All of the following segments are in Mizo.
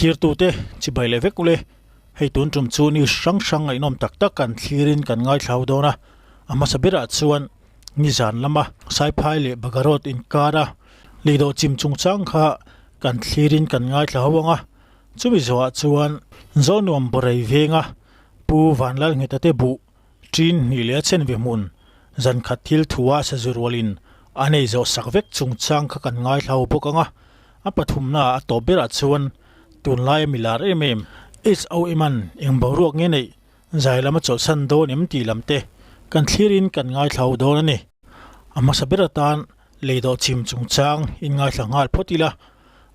Thlirtute chibai leh vek ule, hei tun tum chu news hrang hrang ngaihnawm tak tak kan thlirin kan ngaithlau dawn a, a hmasa berah chuan nizan lama Saiphai leh Bagarot inkara leidawh chim chungchang kha kan thlirin kan ngaithla ho ang a, chumi zawhah chuan Zawlnuam Bawrei venga Pu Vanlalngheta te buh Ṭin hnih leh a chen ve hmun, zan khat thil thua sazu rualin a nei zawh sak vek chungchang kha kan ngaithla bawk ang a, a pathumnaah a tawp berah chuan tunlaia mi lar em em HOM-a'n eng boruak nge neih zai lam a chawlhsan dawn em tih lam te kan thlirin kan ngaithla dawn a ni. A hmasa ber atan leidawh chim chungchang in ngaithla nghal phawt ila,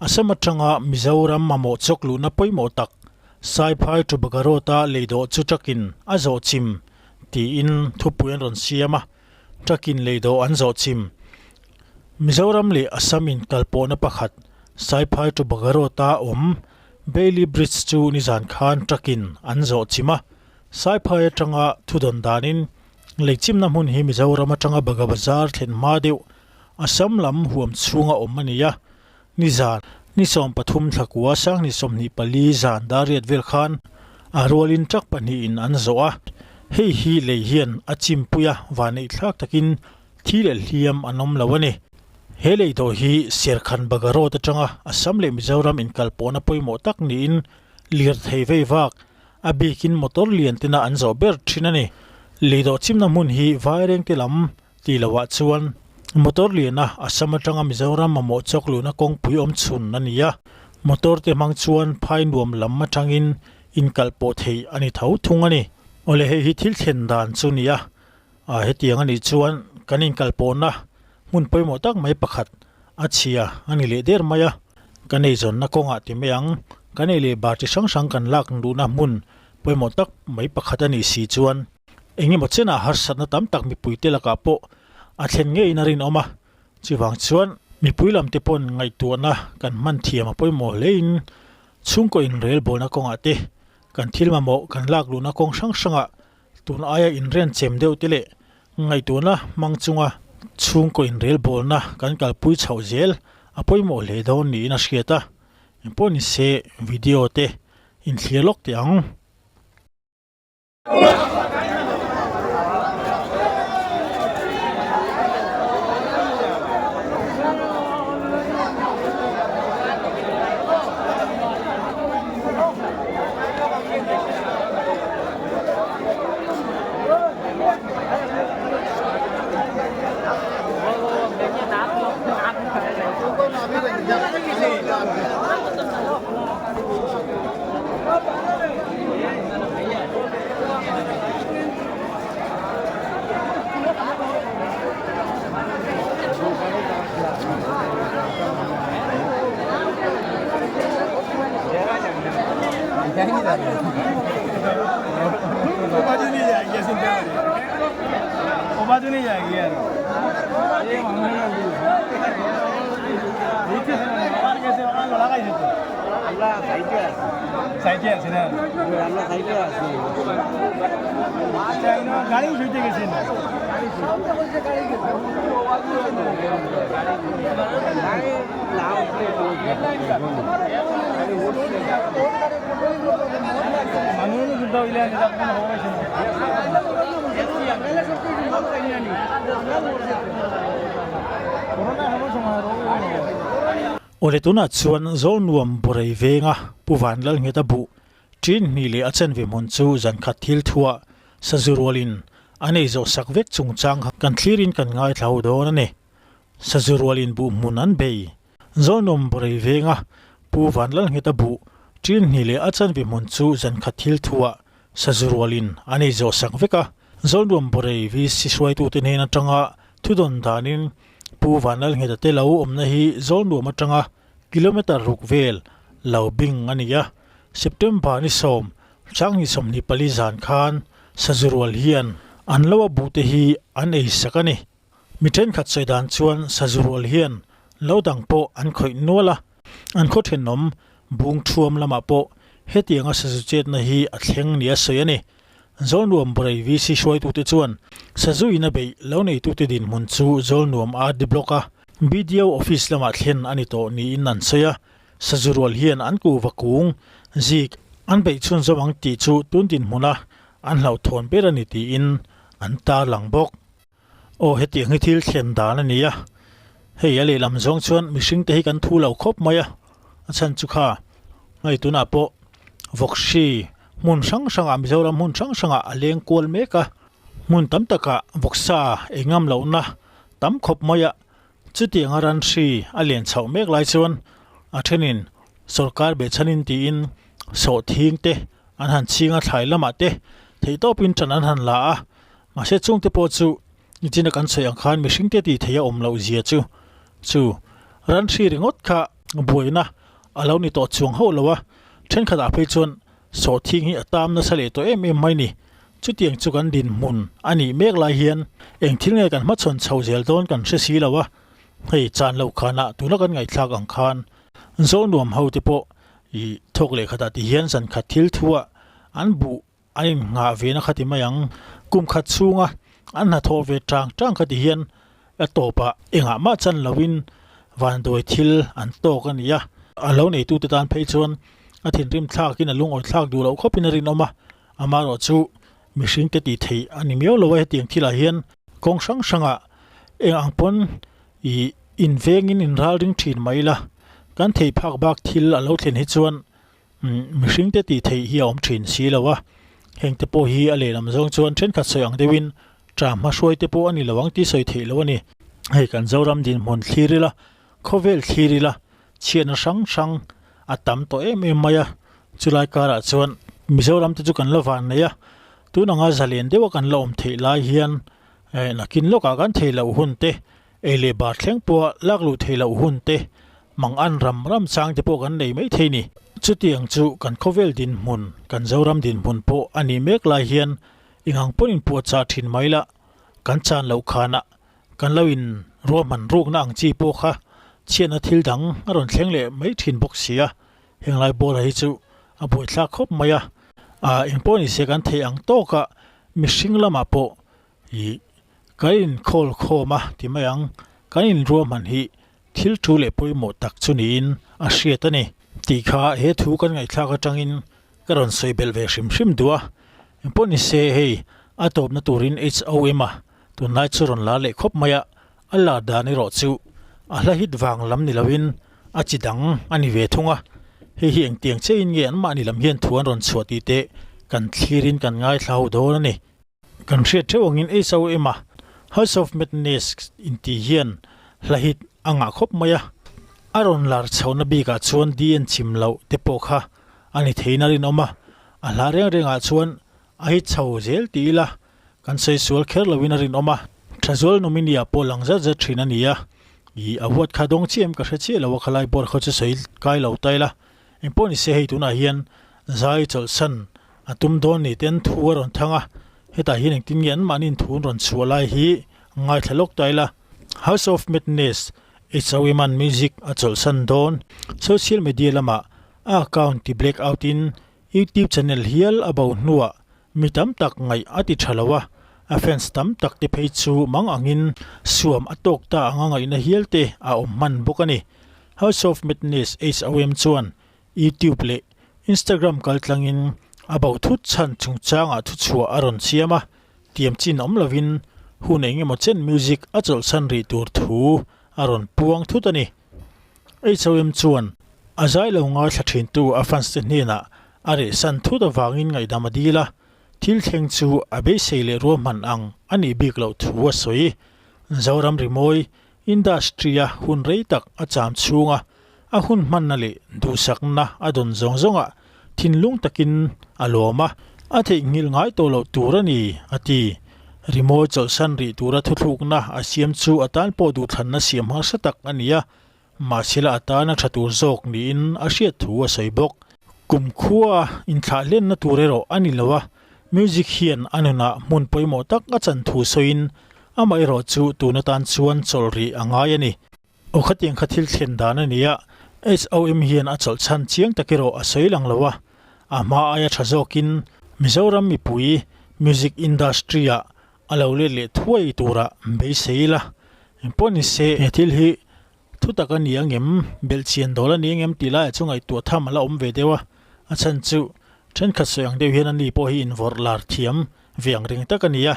Assam atanga Mizoram mamawh chawk luhna pawimawh tak Saiphai to Bagarota leidawh chu truck-in a zawh chim tiin thupui an rawn siam a, truck-in leidawh an zawh chim. Mizoram leh Assam inkalpawhna pakhat Saiphai to Bagarota awm Bailey Bridge chu nizan khan truck-in an zawh chim a, Saiphai atanga thudawn danin leichimna hmun hi Mizoram atanga Baga Bazar thlen hma deuh Assam lam huam chhunga awm a ni a, nizan ni 13 thlakua sang ni 24 zan dariat vel khan a rualin truck pahnihin an zawh a, hei hi lei hian a chimpui a vanneih thlak takin thi leh hliam an awm lo a ni. He lei dawh hi Serkhan Baga Road atanga Assam leh Mizoram inkalpawhna pawimawh tak niin lirthei vei vak a bikin motor lian tena an zawh ber thin a ni. Lei dawh chimna hmun hi Vairengte lam Tih lohah chuan motor liana Assam atanga Mizoram mamawh chawk luhna kawngpui awm chhun a ni a, motor te hmang chuan phai nuam lam atangin inkalh pawh theih a ni tho thung a ni. Awle hei hi thil thlen dan chu ni a, ah hetiang a nih chuan kan inkalh pawhna hmun pawimawh tak mai pakhat a chhia a ni leh der mai a, kan eizawnna kawngah ti mai ang, kan ei leh bar chi hrang hrang kan lak luhna hmun pawimawh tak mai pakhat a nih si chuan. Eng emaw chenah harsatna tam tak mipuite lakah pawh a thlen ngeiin a rinawm a, chuvang chuan mipui lamte pawn ngaihtuahna kan hman thiam a pawimawh hlein chhungkaw inrelbawlna kawngah te, kan thil mamawh kan lak luhna kawng hrang hrangah tun aia inren chem deuh te leh ngaihtuahna hmang chunga chhungkaw inrelbawlna kan kalpui chhoh zel a pawimawh hle dawn niin a hriat a, engpawh ni se video te inthlir lawk teh ang. Awle tunah chuan Zawlnuam Bawrei venga Pu Vanlalngheta buh ṭin hnih leh a chen ve hmun chu zan khat thil thuah sazu rualin a nei zawh sak vek chungchang kha kan thlirin kan ngaithla ho dawn a ni. Sazu rualin buh hmun an bei. Zawlnuam Bawrei venga Pu Vanlalngheta buh ṭin hnih leh a chen ve hmun chu zan khat thil thuah sazu rualin a nei zawh sak vek a. Zawlnuam Bawrei VC hruaitute hnen aṭanga thudawn danin Pu Vanlalngheta te lo awmna hi Zawlnuam atanga kilometre ruk vel lo bing a ni a, September ni sawm, Changhni 24 zan khan sazu rual hian an lo a buhte hi an ei sak a ni. Mi thenkhat sawi dan chuan sazu rual hian lo dang pawh an khawih nual a, an khaw thenawm bung thuam lamah pawh hetianga sazu chetna hi a thleng nia sawi a ni. Zawlnuam Bawrei VC hruaitute chuan sazu in a beih lo neitute dinhmun chu Zawlnuam RD Block-a BDO office lamah thlen a ni tawh niin an sawi a. Sazu rual hian an kuhva kung zik an beih chhunzawm ang tih chu tun dinhmuna an hlauhthawn ber a ni tiin an tarlang bawk. Aw hetiang hi thil thlen dan a ni a, hei a lehlam zawng chuan mihring te hi kan thu lo khawp mai a, a chhan chu kha hei tunah pawh vawkhri hmun hrang hrangah Mizoram hmun hrang hrangah a leng kual mek a, hmun tam takah vawksa ei ngam lohna tam khawp mai a, chutianga ran hri a len chhoh mek lai chuan a thenin sawrkar behchhanin tiin sawhthing te an han chhing a thlai lamah te theihtawpin ṭan an han la a. Mahse chungte pawh chu nichina kan sawi ang khan mihringte tih theih a awm loh zia chu chu ran hri ringawt kha buaina a lo ni tawh chuang hauh lo a, thenkhatah phei chuan sawhthing hi a tam nasa leh tawh em em mai ni. Chutiang chu kan dinhmun a nih mek lai hian eng thil nge kan hmachhawn chho zel dawn kan hre si lo a, hei chan loh khanah tuna kan ngaihthlak ang khan Zonuam ho te pawh ih thawk leh khatah ti hian zankhat thil thuah an buh An innghah ve na kha ti mai ang. Kum khat chhunga an hnathawh ve tang tang kha ti hian a tawpah engah mah chan loin vanduai thil an tawk a ni a. A lo neitute tan phei chuan a thinrim thlakin a lungawi thlak duh loh khawpin a rinawm a. Amaherawh chu mihringte tih theih a ni miau lo a, hetiang thilah hian kawng hrang hrangah eng ang pawn ih invengin inralring thin mai ila kan theih phak bak thil a lo thlen hi chuan Mihringte tih theih hi a awm thin si lo a, hengte pawh hi a lehlam zawng chuan thenkhat sawi ang deuhin ṭa hmahruai te pawh a ni lo ang tih sawi theih loh a ni. Hei kan Zoram dinhmun thlir ila, khawvel thlir ila, chhiatna hrang hrang a tam tawh em em mai a, chulai karah chuan Mizoram te chu kan la van nei a, tun anga zalen deuha kan la awm theih lai hian nakin lawkah kan theih loh hun te Ei leh bar thleng pawha lak luh theih loh hun te, mang an ram ram chang te pawh kan nei mai thei ni. Chutiang chu kan khawvel dinhmun, kan Zoram dinhmun pawh a nih mek lai hian ingang pawn inpuahchah thin mai la, kan chan loh khanah kan lo in ruahman rukna ang chi pawh kha chhiatna thil dang a rawn thleng leh mai thin bawk si a, henglai bawla hi chu a buaithlak khawp mai a. Engpawh nise kan theih ang tawka mihring lamah pawh Ih, kan inkhawl khawm a ti mai ang, kan inruahman hi thil thu leh pawimawh tak chu niin a hriat a ni. Tih kha he thu kan ngaihthlak atangin ka rawn sawi belh ve hrim hrim duh a, engpawh ni se hei a tawpna turin HOM a tunlai chu rawn lar leh khawp mai a, a lar dan erawh chu a hla hit vang lam ni loin a chi dang a ni ve thung a, hei hi engtiang chiahin nge anmahni lam hian thu an rawn chhuah tih te kan thlirin kan ngaithla ho dawn a ni. Kan hriat theuh angin HOM a House of Madness intih hian hla hit a ngah khawp mai a, a rawn lar chhohna bikah chuan DN chim loh te pawh kha a ni theiin a rinawm a, a hla reng rengah chuan a hit chho zel ti ila kan sawi sual kher loin a rinawm a, Thazual nominee ah pawh lang zat zat thin a ni a, ih a huat kha dawng chiah em ka hre chiah lo a khalai board khaw chu sawi kai lo ta ila. Engpawh ni se hei tunah hian zai chawlhsan a tum dawn ni ten thu a rawn thang a, hetah hian engtin nge anmahniin thu an rawn chhuah lai hi ngaithla lawk ta ila. House of Madness, HOM-a'n music a chawlhsan dawn, social media lamah a account ti black out in YouTube channel hial a bo hnuah mi tam tak ngaih a ti tha lo a, a fans tam tak te phei chu mang angin suam a tawk ta anga ngaihna hial te a awm hman bawk a ni. House of Madness, HOM, chuan YouTube leh Instagram kaltlangin a bo thut chhan chungchangah thuchhuah a rawn siam a, tiam chin awm lovin hun eng emaw chen music a chawlhsan rih tur thu a rawn puang thut a ni. HOM chuan a zai lo ngaithla thintu a fans te hnenah a rehsan thut avangin ngaihdam a dil a, thil thleng chu a beisei leh ruahman ang a nih bik loh thu a sawi. Zoram rimawi Industry-a hun rei tak a cham chhunga a hun hmanna leh duhsakna a dawn zawng zawngah thinlung takin a lawm a, a theihnghilh ngai tawh loh tur a ni, a ti. Rimawi chawlhsan rih tura thuthlukna a siam chu a tan pawh duhthlanna siam harsa tak a ni a, mahsela a tana tha tur zawk niin a hriat thu a sawi bawk. Kumkhua inthlah hlenna tur erawh a ni lo a, music hian a nunah hmun pawimawh tak a chan thu sawiin amaherawh chu tun atan chuan chawlh rih a ngai a ni. Aw khatiang kha thil thlen dan a ni a, HOM hian a chawlh chhan chiang tak erawh a sawi lang lo a, a hma aia tha zawkin Mizoram mipui music industry-ah a lo let leh thuai turah beisei ila. Engpawh ni se he thil hi. Thutak a ni angem, belhchian dawl a ni angem tih laiah chu ngaihtuah tham a la awm ve deuh a, a chhan chu thenkhat sawi ang deuh hian ani pawh hi invawrh lar thiam ve ang reng tak a ni a,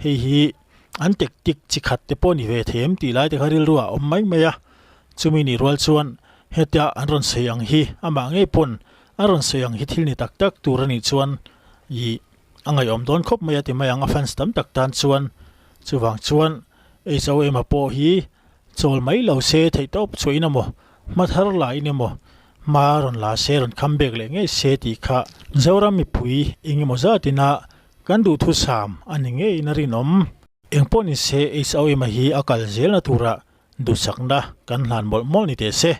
hei hi an tactic chi khat te pawh a ni ve thei em tih lai te kha rilru ah a awm mai mai a, chumi nih rual chuan hetia an rawn sawi ang hi amah ngei pawn a rawn sawi ang hi thil ni tak tak tur a nih chuan ih a ngaihawm dawn khawp mai a ti mai ang a fans tam tak tan chuan chuvang chuan HOM-a pawh hi Chawl mai lo se theih tawp chhuahin emaw, hma thar lain emaw, hma rawn la se rawn kham bek leh ngei se tih kha Zoram mipui eng emaw zatina kan duhthusam a ni ngeiin a rinawm. Engpawh ni se HOM-a hi a kal zelna tura duhsakna kan hlan mawlh mawlh ni teh se.